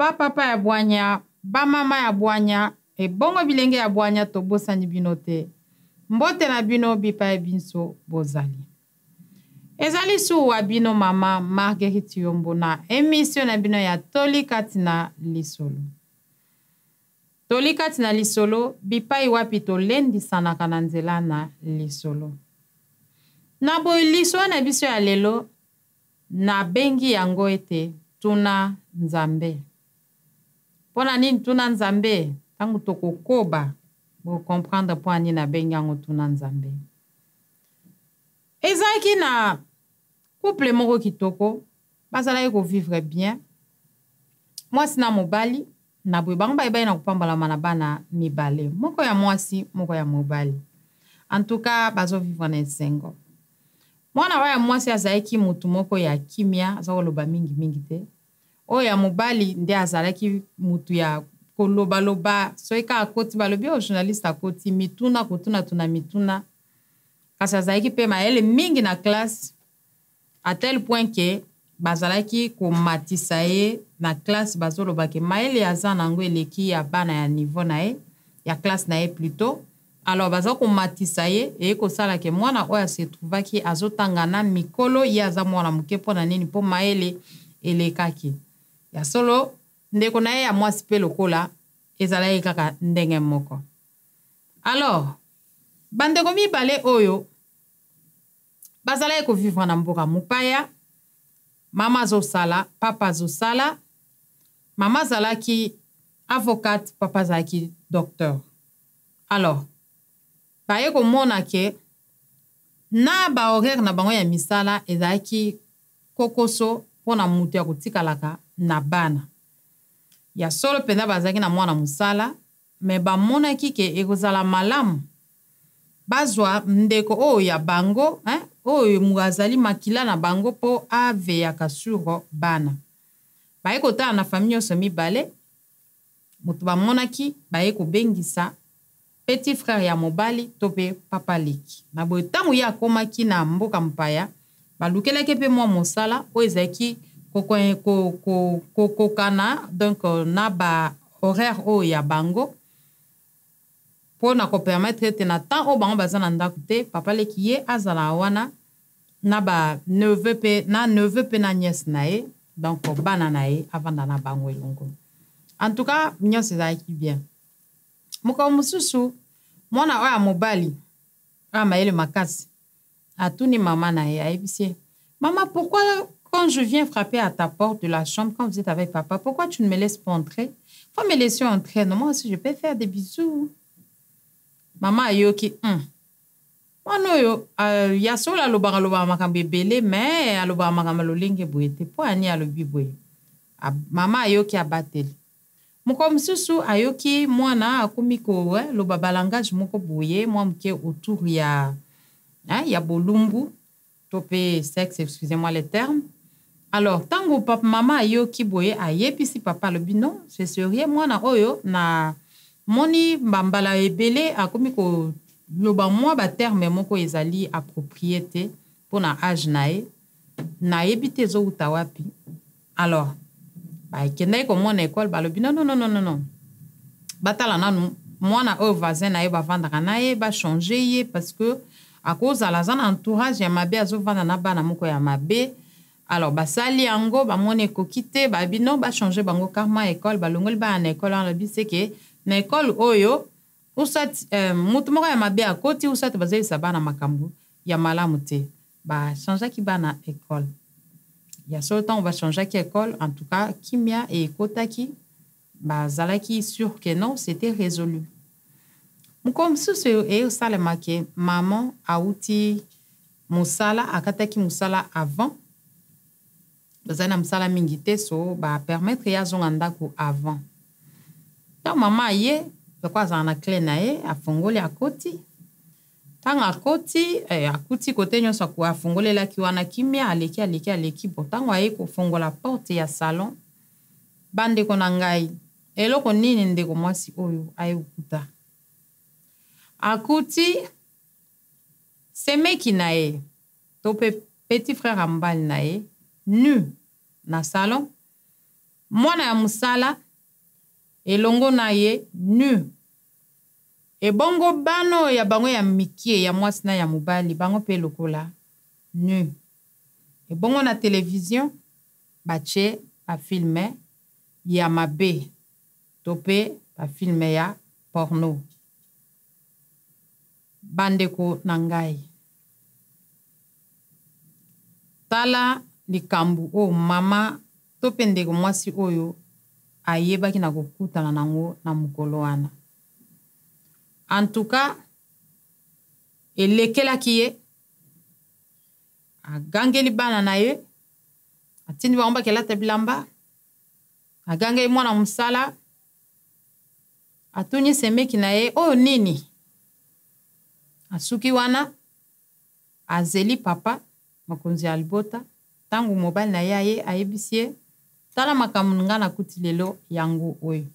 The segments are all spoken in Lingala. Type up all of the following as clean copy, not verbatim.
Bapapa ya bwanya, bamama ya bwanya, ebongo bilenge ya bwanya tobosani bino te. Mbote na bino bipai binso bozali. Ezali suwa bino mama Marguerite Yombo na emission na bino ya Toli kati na lisolo. Toli kati na lisolo, bipai wapi tolendisanaka na nzela na lisolo. Na boye lisolo na biso ya lelo nabengi yango ete Tuna Nzambe. Mpo na nini Tuna Nzambe? Ntango tokokoba, bocomprendre mpo na nini nabengi yango Tuna Nzambe. Ezalaki na couple moko kitoko, bazalaki kovivre bien, mwasi na mobali. Na boye bango bayebaki na kopambolama na bana mibale, moko ya mwasi, moko ya mobali. En tout cas bazovivre na esengo. Mwana oyo ya mwasi azalaki motu moko ya kimia, aza koloba mingimingi te. Oyo ya mobali nde azalaki motu ya kolobaloba, soki kaka akoti balobi oyo journaliste akoti, mituna kotunatuna mituna. Kasi azalaki mpe mayele mingi na classe, à tel point que bazalaki komatisa ye na classe, bazoloba ke mayele aza na yango eleki ya bana ya niveau na ye, ya classe na ye plutôt. Alors baza komatisa ye, eye kosala ke mwana oyo ase trouvaki azotanga na mikolo, ye aza mwana moke. Mpo na nini? Mpo mayele elekaki. Ya solo, ndeko na ye ya mwasi mpe lokola ezalaki kaka ndenge moko. Alors bandeko mibale oyo bazalaki kovivre na mboka mopaya, mama azosala, papa azosala. Mama azalaki avocate, papa azalaki docteur. Alors baye komona ke na bahoraire na bango ya misala ezalaki kokoso mpona moto ya kotikalaka na bana. Ya solo mpenza bazalaki na mwana mosala, me bamonaki ke ekozala malamu bazwa ndeko oyo ya bango, hein, oyo azali makila na bango mpo aveyaka sur bana. Baye kotala na famille nyonso mibale, moto bamonaki baye kobengisa petit frère ya mobali to mpe papa leki. Na boye ntango ye akomaki na mboka mopaya, balukelaki mpe mwa mosala oyo ezalaki kokokana donc na ba horaire oyo ya bango, mpo na kopermettre ete na temps oyo bango baza na ndako te, papa leki ye azala wana na ba neveu mpe na neveu mpe na nièce na ye, donc bana na ye avanda na bango elongo. En tout cas nyonso ezalaki bien. Mokolo mosusu mwana oyo ya mobali oyo mayele makasi atuni mama na ye, ayebisi ye: "Mama, pourquoi quand je viens frapper à ta porte de la chambre quand vous êtes avec papa, pourquoi tu ne me laisses pas entrer? Faut me laisser entrer, non? Moi aussi je peux faire des bisous." Mama ayoki, mwana oyo ya solo alobaka alobaka makambo ebele, me alobaka makambo lolenge boye te. Mpo ani alobi boye? Mama ayoki, abateli. Mokolo mosusu ayoki mwana akomi koloba balangage moko boye mwa moke autour ya, hein, ya bolumbu to mpe sexe, excusez-moi le terme. Alors ntango papa mama ayoki boye, ayebisi papa, alobi: "Non, c'est sérieux, mwana oyo na moni bambala ebele akomi koloba mwa baterme moko ezali approprié te mpo na age na ye, nayebi te ezowuta wapi." Alors bakendaki komona ekole, balobi: "Non, non, non, non, non, batala nanu mwana oyo voisin na ye bavandaka na ye, bachange ye, parce que akozala aza na entourage ya mabe, azovanda na bana moko ya mabe." Alors basali yango, bamoni ekoki te, babi non, bachange bango carrément école. Balongoli bana na ekole wana, balobi seke na ekole oyo usat mutu moko ya mabe akoti, usat bazoyebisa bana makambo ya malamu te. Bachangeaki bana école. Ya solo, ntango bachangeaki école, en tout cas kimia ekotaki, bazalaki sûr que non, c'était résolu. Mokolo mosusu eyosalemaki, mama awuti mosala, akataki mosala avant, bazali na mosala mingi te, so bapermettre ye azonga ndako avant. Ntango mama aye, loko azala na clé na ye, afongoli, akoti. Ntango akoti, akuti kote nyonso afongolelaki wana kimia, aleki, aleki, aleki. Bo ntango aye kofongola porte ya salon, bandeko na ngai, eloko nini ndeko mwasi oyo aye kokuta? Akuti semeki na ye to mpe petit frère ya mobali na ye nu na salon. Mwana ya mosala elongo na ye nu. Ebongo bana oyo ya bango ya mikie, ya mwasi na ya mobali, bango mpe lokola nu. Ebongo na television batie ba filme ya mabe to mpe ba filme ya porno. Bandeko na ngai, tala likambo oyo mama to mpe ndeko mwasi oyo ayebaki na kokutana nango na mokolo wana. En tout cas, elekelaki ye, agangeli bana na ye, atindi bango bakelata bilamba, agangeli mwana mosala, atuni semeki na ye oyo nini. Asuki wana, azeli papa mokonzi ya libota. Ntango mobali na ye aye, ayebisi ye, tala makambo nga nakuti lelo yango oyo.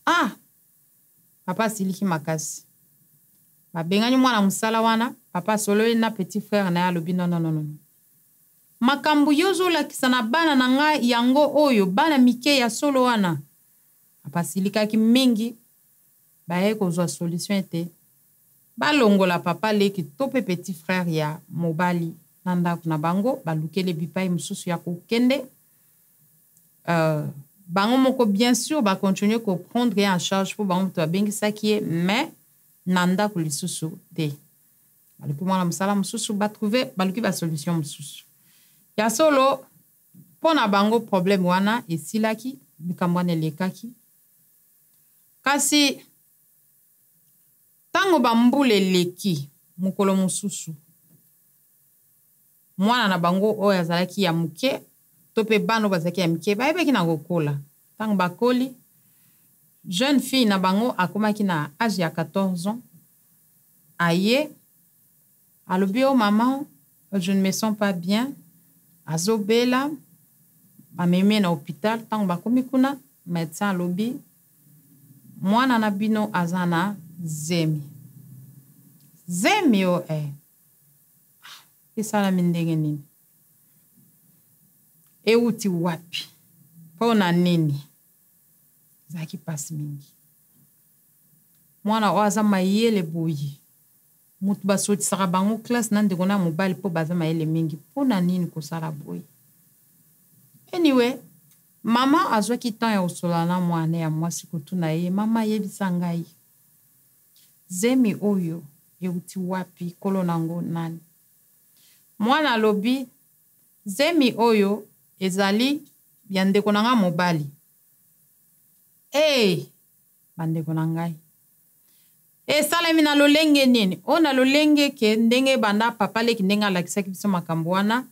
Ah, papa asiliki makasi. Babengani mwana mosala wana, papa asololi na petit frère na ye, alobi non, non, non, non. Makambo yo ozolakisa na bana na ngai yango oyo, bana mike ya solo wana. Papa asilikaki mingi, baye kozwa solution ete balongola papa leki to pe petit frère ya mobali na ndako na bango, balukele bipai mosusu ya kokende. Bango moko bien sûr ba continuer ko prendre ye en charge po bango moto babengisaki ye, mais na ndako lisusu te. Baluki mwana mosala mosusu, ba trouver, baluki ba solution mosusu. Ya solo, mpo na bango problème wana esilaki, likambo wana elekaki. Kasi tango bambula eleki, mokolo mosusu mwana na bango oyo azalaki ya moke to pe bana oyo bazalaki ya mike bayebaki na kokola. Tango bakoli, jeune fille na bango akomaki na age ya 14 ans, aye alobi, oh maman, je ne me sens pas bien, azobela, bamemi ye na hôpital. Tango bakomi kuna, médecin alobi mwana na bino aza na zemi. Zemi oyo, esalami ndenge nini? Euti wapi? Mpo na nini? Ezalaki mpasi mingi. Mwana oyo aza mayele boye, moto basotisaka bango classe na ndeko na mobali mpo baza mayele mingi, mpo na nini kosala boye? Anyway, mama azwaki temps ya kosolola na mwana ya mwasi, kotuna ye, mama ayebisa ngai, zemi oyo euti wapi, kolo nango nani? Mwana alobi, zemi oyo ezali ya ndeko na ngai mobali. Hey, bandeko na ngai, esalemi na lolenge nini? Oyo na lolenge ke ndenge banda papa leki ndenge alakisaki biso makambo wana,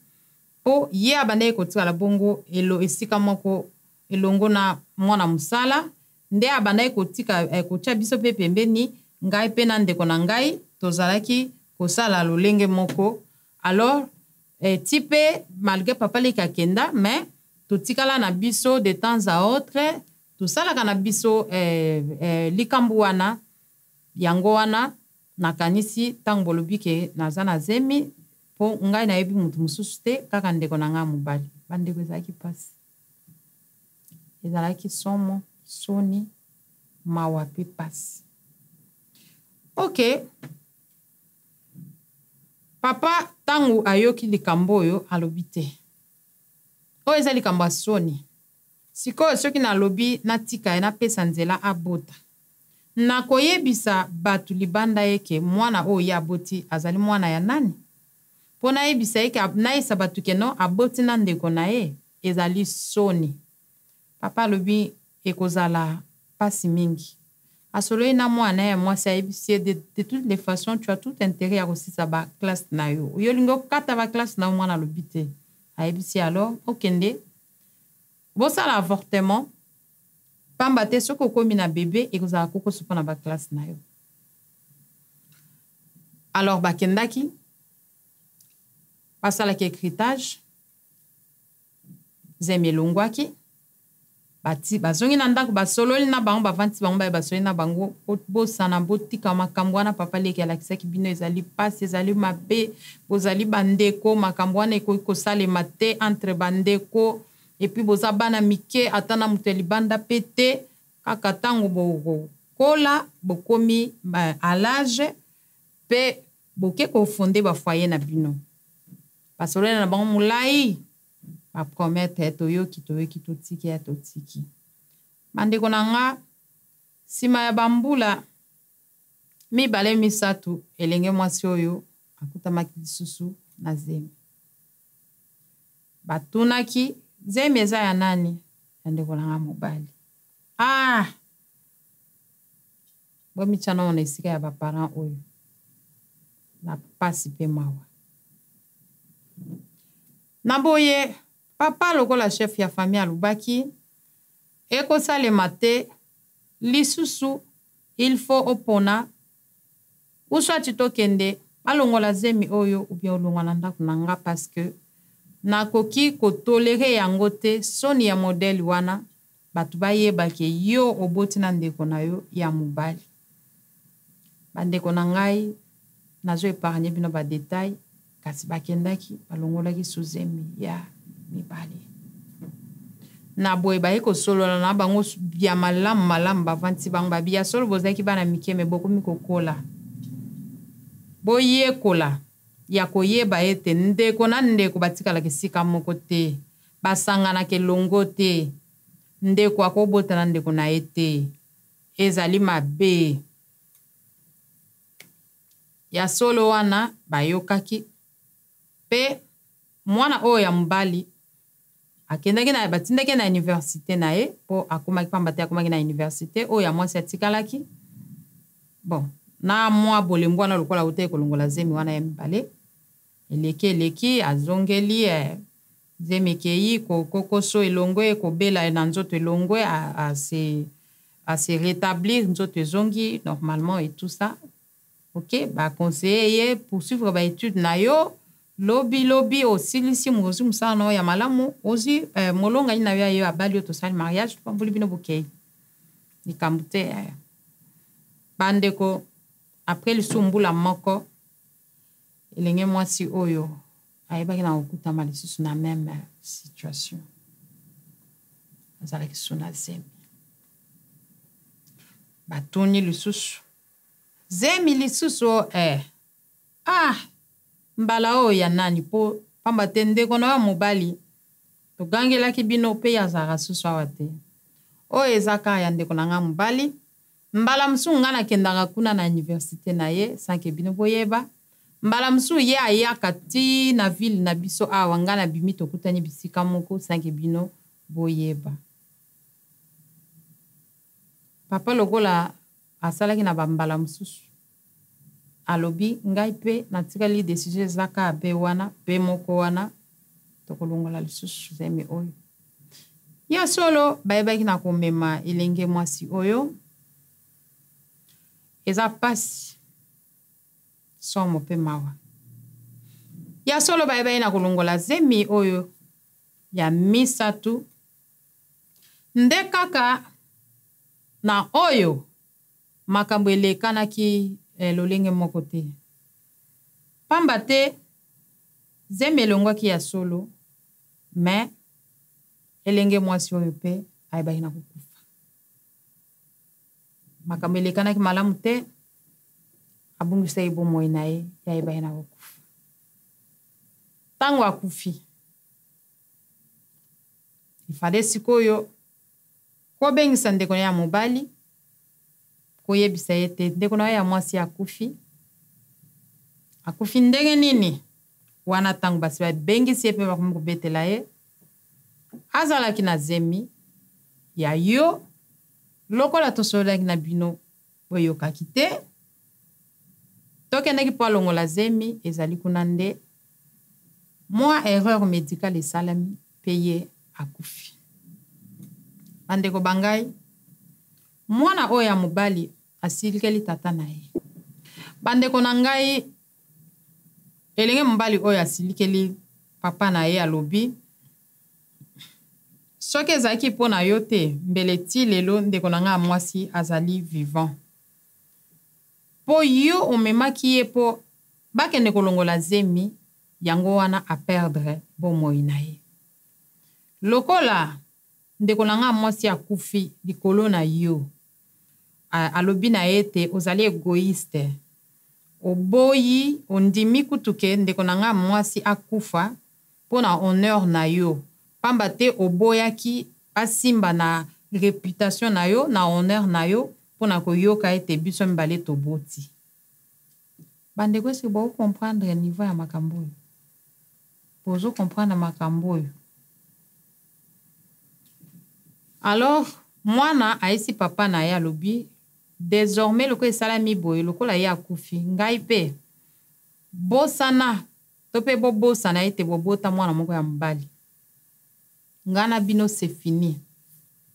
po ye abandaki kotikala bongo elo esika moko elongo na mwana mosala, nde abandaki kotika, kotia biso pe pembeni, ngai pe na ndeko na ngai tozalaki kosala lolenge moko. Alors, ti pe malgré papa leki akenda, mais totikala na biso de temps à autre, tosalaka na biso likambo wana. Yango wana nakanisi ntango bolobi ke naza na zemi, po ngai nayebi motu mosusu te kaka ndeko na ngai mobali. Bandeko, ezalaki mpasi, ezalaki somo, soni, mawa pe pasi. Ok, papa ntango ayoki likambo oyo alobi te, oyo eza likambo ya soni. Sikoyo soki nalobi natika ye, napesa nzela abota, nakoyebisa bato libanda eke mwana oyo ye aboti azali mwana ya nani? Mpo nayebisa eke, nayebisa bato ke no aboti na ndeko na ye, ezali soni. Papa alobi ekozala pasi mingi. Asololi na mwana ya mwasi, ayebisi ye, de toutes les façons tu as tout intérêt ya kosisa ba classe na yo, yo olingi okata ba classe na yo. Mwana alobi te, ayebisi alors okende bosala avortement, pamba te soki okomi na bebe ekozala kokoso mpona ba classe na yo. Alors bakendaki, basalaki écritage, zemi elongwaki, bati bazongi na ndako, basololi na bango, bavandisi bango, baye basololi na bango, bosana botika makambo wana papa leki alakisaki bino, ezali pasi, ezali mabe, bozali bandeko, makambo wana ekoki kosalema te entre bandeko. Et puis boza bana mike, ata na moto ya libanda pe te, kaka tango bokokola, bokomi à l'âge, pe boke kofonde ba foyer na bino. Basololi na bango molai, ba promettre toyoki, toyoki, totiki ya totiki. Bandeko na nga, sima ya bambula mibale misato, elenge mwasi oyo akutamaki lisusu na zemi. Batunaki zemi eza ya nani? Ya ndeko na nga mobali. Ah! Bomitya nano na esika ya ba parents oyo. Na pasi pe mawa. Na boye, papa lokola chef ya famille alobaki, ekosalema te, lisusu il faut opona ou soit tokende balongola zemi oyo ou bien olongwa na ndako na nga parce que nakoki kotolere yango te, soni ya modèle wana bato bayeba ke yo oboti na ndeko na yo ya mobali. Bandeko na ngai, nazo épargner bino ba détail, kasi bakendaki balongolaki suzemi ya mibali. Na boye baye kosolola na bango ya malamu malamu, bavandisi bango babi ya solo bozalaki bana mike me bokomi kokola. Boyekola ya koyeba ete ndeko na ndeko batikalaka esika moko te, basanganaka elongo te, ndeko akobota na ndeko na ye te, ezali mabe. Ya solo wana bayokaki pe mwana oyo ya mobali akendaki na, batindaki na université na ye po akomaki pamba te akomaki na université oyo ya mwasi atikalaki. Bon, na mwa bolembo wana lokola autaki kolongola zemi wana ya mibale, eleki eleki azongeli zemi ekei kokoso elongwe, kobela na nzoto elongwe, a se rétablir, nzoto ezongi normalement et tout ça. Ok, ba conseiller ye poursuivre ba étude na yo, lobi lobi osilisi mozi mosala na yo ya malamu, ozwi molongani na yo ya yo abali yo, tosali mariage, topamboli bino bokei. Likambo te. Bandeko, après lisusu mbula moko, elenge mwasi oyo ayebaki na kokutama lisusu na même situation. Azalaki lisusu na zemi. Batuni lisusu. Zemi lisusu Ah, mbala oyo ya nani po pamba te ndeko na yo mobali togangelaki bino pe ye azalaka susu awa te. Oyo eza kaka ya ndeko na nga mobali. Mbala mosusu nga nakendaka kuna na université na ye sans que bino boyeba. Mbala mosusu ye ayaka ti na ville na biso awa, nga na bimi tokutani bisika moko sans que bino boyeba. Papa lokola asalaki na bambala mosusu, alobi ngai pe natikali décision eza kaka pe wana, pe moko wana tokolongola lisusu zemi oyo. Ya solo bayebaki na komema elenge mwasi oyo, eza pasi somo pe mawa. Ya solo bayebaki na kolongola zemi oyo ya misato, nde kaka na oyo makambo elekanaki lolenge moko te. Pamba te zemi elongwaki ya solo, me elenge mwasi oyo pe ayebaki na kokufa. Makambo elekanaki malamu te, abungisaki bomoi na ye, ye ayebaki na kokufa. Tango akufi, ifale sikoyo kobengisa ndeko na ye ya mobali, koyebisa ye te ndeko na ye ya mwasi akufi. Akufi ndenge nini? Wana tango basi babengisi ye pe bakomi kobetela ye, azalaki na zemi ya yo, lokola tosololaki na bino boyokaki te, tokendaki po alongola zemi, ezali kuna nde mwa erreur médicale esalami pe ye akufi. Bandeko bangai, mwana oyo ya mobali asilikeli tata na ye. Bandeko na ngai, elenge mobali oyo asilikeli papa na ye, alobi soki ezalaki mpo na yo te, mbele ti lelo ndeko na ngai ya mwasi azali vivant. Po yo omemaki ye po bakende kolongola zemi, yango wana a perdre bomoi na ye. Lokola ndeko na ngai mwasi akufi likolo na yo, alobi na ye ete ozali egoiste, oboyi, ondimi kutu ke ndeko na ngai mwasi akufa mpo na honneur na yo, pamba te oboyaki basimba na reputation na yo, na honneur na yo, mpo na koyoka ete biso mibale toboti. Bandeko, eske boko comprendre niveau ya makambo oyo? Bozo comprendre makambo oyo? Alors mwana ayesi papa na ye, alobi désormais lokola esalami boye, lokola ye akufi, ngai mpe bosana to mpe bobosana ete bobota mwana moko ya mobali. Ngai na bino c'est fini,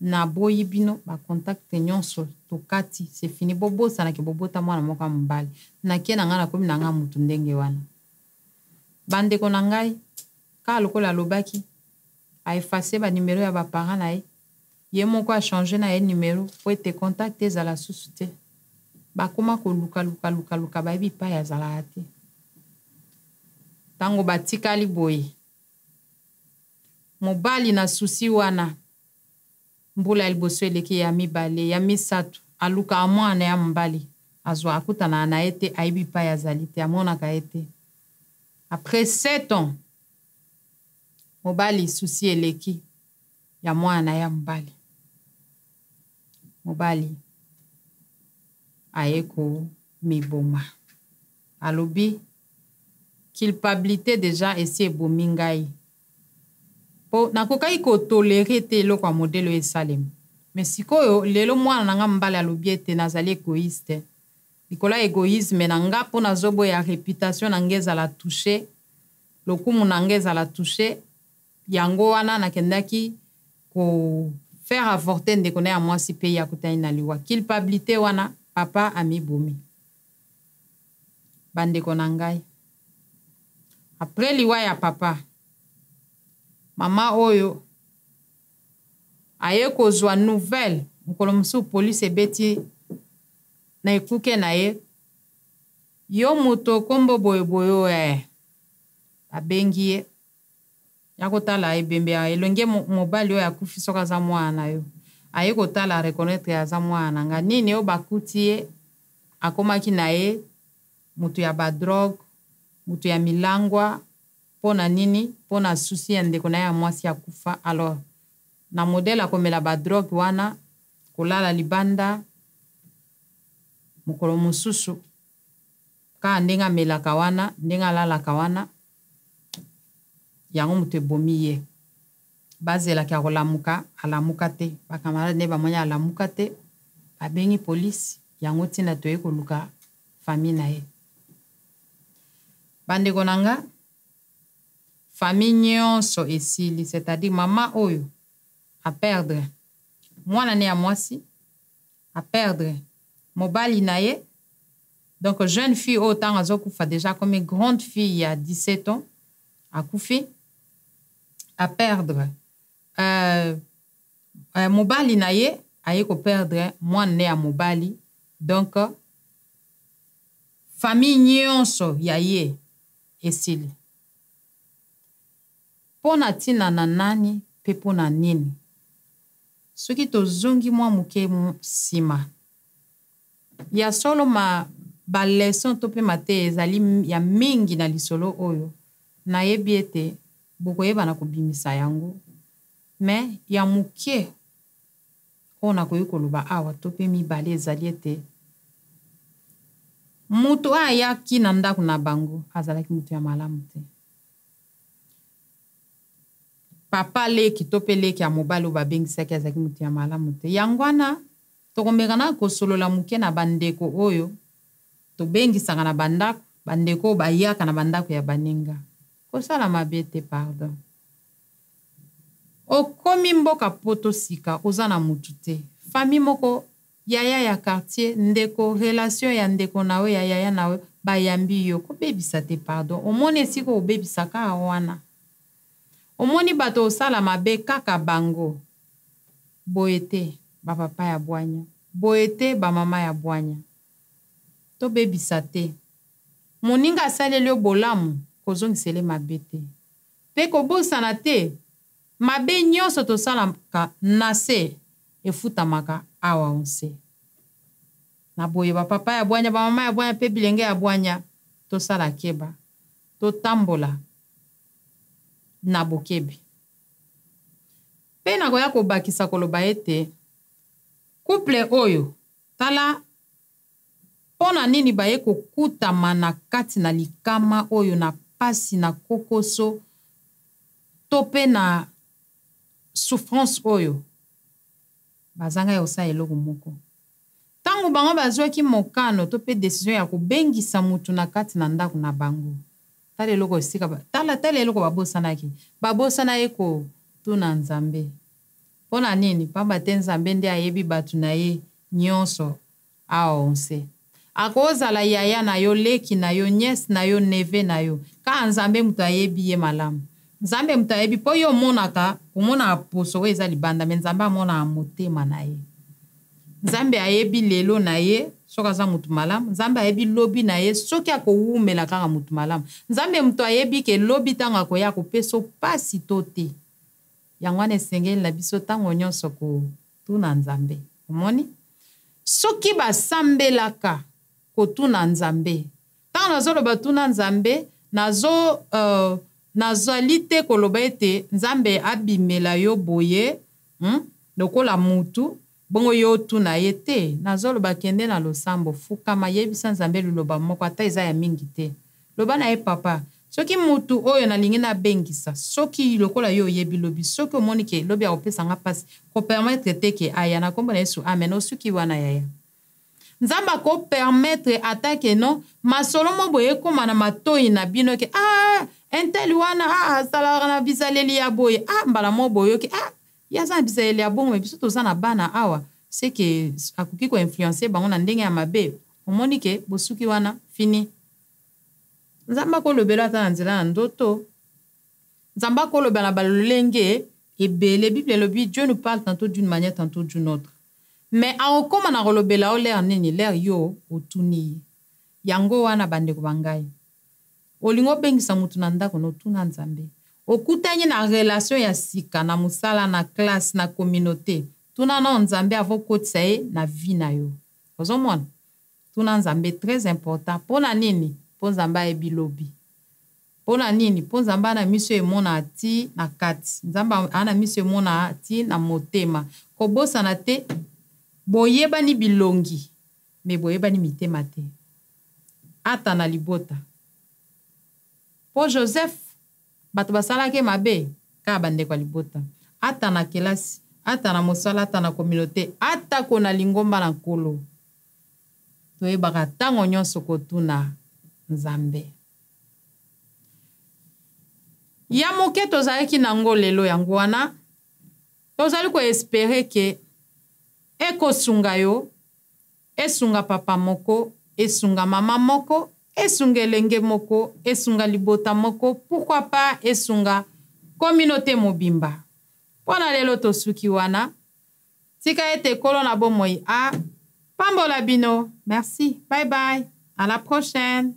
naboyi bino, bacontact nyonso tokati, c'est fini, bobosanaki bobota mwana moko ya mobali. Nakie na ngai, nakomi na ngai mutu ndenge wana. Bandeko na ngai, kaka lokola alobaki, aeffacer banimero ya baparent na ye, ye moko achange na ye nimero po ete contact ezala susu te. Bakoma koluka luka luka luka, bayebi epai azalaka te. Ntango batikali boye, mobali na souci wana, mbula ya liboso eleki, ya mibale, ya misato, alukaka mwana ya mobali, azwa, akutanaka na ye te, ayebi epai azali te, amonaka ye te. Après 7 ans, mobali souci eleki ya mwana ya mobali, mobali aye komiboma. Alobi culpabilité déjà esi ebomi ngai, mpo nakokaki kotolérer te eloko ya modèle oyo esalema. Mais sikoyo lelo mwana na nga mobali alobi ete nazali égoïste, likolo ya égoïsme na nga mpo nazoboya réputation na nga ezala touché, lokumu na nga ezala touché, yango wana nakendaki kofaire avorter ndeko na ya mwasi mpe ye akutani na liwa. Culpabilité wana, papa amibomi. Bandeko na ngai, après liwa ya papa, mama oyo aye kozwa nouvelle mokolo mosusu, polise ebeti na ekuke na ye: "Yo moto nkombo boyeboye oyo." Babengi ye ya kotala ebembe ya elongi mobali oyo akufi, soki aza mwana na yo. Aye kotala, reconnaître aza mwana na nga. Nini oyo bakuti ye? Akomaki na ye moto ya badrogue, moto ya milangwa. Mpo na nini? Mpo na souci ya ndeko na ye ya mwasi akufa. Alors na modèle akomela badrogue wana, kolala libanda, mokolo mosusu kaka ndenge amelaka wana, ndenge alalaka wana, yango moto ebomi ye. Bazelaki akolamuka, alamuka te. Bacamarade nde bamoni alamuka te, babengi polisi. Yango ntina toye koluka famille na ye. Bandeko na nga, famille nyonso esili, c'est-à-dire mama oyo aperdre mwana ne ya mwasi, aperdre mobali na ye. Donc jeune fille oyo, ntango azokufa déjà comme grande fille ya 17 ans akufi, aperdre mobali na ye, aye koperdre mwana ne ya mobali. Donc famille nyonso ya ye esili. Mpo na ntina na nani mpe mpo na nini? Soki tozongi mwa moke nsima, ya solo ma baleçon to mpe mateya ezali ya mingi na lisolo oyo. Nayebi ete bokoyeba na kobimisa yango, mais ya moke oyo nakoki koloba awa to mpe mibale ezali ete moto oyo ayaki na ndako na bango azalaki moto ya malamu te. Papa leki to mpe leki ya mobali oyo babengisaki azalaki moto ya malamu te. Yango wana tokomeka na kosolola moke na bandeko oyo tobengisaka na bandako, bandeko oyo bayaka na bandako ya baninga. Kosala mabe te, pardon. Okomi mboka Poto sika, oza na mutu te, famille moko, yaya ya quartier, ndeko, relation ya ndeko na yo, ya yaya na yo, bayambi yo, kobebisa te, pardon. Omoni esika obebisaka wana, omoni bato osala mabe kaka bango boye te. Bapapa ya bwanya boye te, bamama ya bwanya, tobebisa te. Moninga asaleli yo bolamu, kozongisele mabe te, mpe kobosana te. Mabe nyonso tosalaka na se efutamaka awa o nse. Na boye, bapapa ya bwanya, bamama ya bwanya mpe bilenge ya bwanya, tosala keba, totambola na bokebi. Mpe nakoya kobakisa koloba ete couple oyo, tala mpo na nini baye kokutama na kati na likama oyo, na pasi, na kokoso to mpe na souffrance oyo, bazanga ya kosala eloko moko. Ntango bango bazwaki mokano to mpe decision ya kobengisa mutu na kati na ndako na bango, tala eloko esika ba, tala, tala eloko babosanaki. Babosanaki kotuna Nzambe. Mpo na nini? Pamba te Nzambe nde ayebi bato na ye nyonso awa o nse. Akozala yaya na yo, leki na yo, nièce na yo, neveu na yo. Kaka Nzambe moto ayebi ye malamu. Nzambe moto ayebi, mpo yo omonaka, omonaka poso oyo eza libanda, mais Nzambe amonaka motema na ye. Nzambe ayebi lelo na ye soki aza moto malamu. Nzambe ayebi lobi na ye soki akowumela kaka moto malamu. Nzambe moto ayebi ke lobi ntango akoya akopesa pasi to te. Yango wana esengeli na biso ntango nyonso kotuna Nzambe. Omoni? Soki basambelaka kotuna Nzambe, ntango nazoloba tuna Nzambe, nazo nazali te koloba ete Nzambe abimela yo boye, lokola mutu, bongo yo otuna ye te. Nazoloba kende na losambo, fukama, yebisa Nzambe liloba moko, ata eza ya mingi te. Loba na ye, papa, soki mutu oyo nalingi nabengisa, soki lokola yo oyebi lobi, soki omoni ke lobi akopesa nga mpasi, kopermettre te ke aya, na nkombo na Yesu, amen. Osuki wana, yaya. Nzambe akopermettre ata ke no masolo mo boye ekóma na matoi na bino ke ah, intel wana ah, azalaka na bizaleli ya boye, ah, mbala mo boyoki ah, ye aza na bizaleli ya bongo, me biso toza na bana awa, c'est que akoki koinfluencer bango na ndenge ya mabe. Omoni ke bosuki wana, fini. Nzambe akolobela ata na nzela na ndoto. Nzambe akoloba na balolenge ebele. Bible elobi Dieu nous parle tantôt d'une manière, tantôt d'une autre. Mais akokóma na kolobela o l'heure nini? L'heure yo otuni ye. Yango wana, bandeko ba ngai, olingi obengisa mutu na ndako na, otuna Nzambe. Okutani na relation ya sika na mosala, na classe, na communauté, tuna nao Nzambe avant okotisa ye na vie na yo. Ozomona, tuna Nzambe, très important. Mpo na nini? Mpo Nzambe ayebi lobi. Mpo na nini? Mpo Nzambe ana miso emona ti na kati. Nzambe ana miso emona ti na motema. Kobosana te, boyebani bilongi, me boyebani mitema te, ata na libota. Mpo Joseph, bato basalaki mabe kaka bandeko ya libota. Ata na kelasi, ata na mosala, ata na communauté, atako na lingomba na Nkolo, toyebaka ntango nyonso kotuna Nzambe. Ya moke tozalaki nango lelo, yango wana tozali koespérer ke ekosunga yo, esunga papa moko, esunga mama moko, esunga elenge moko, esunga libota moko, pourquoi pas esunga communauté mobimba. Mpo na lelo tosuki wana. Tika ete Nkolo na bomoi a pambola bino. Merci, bye bye, à la prochaine.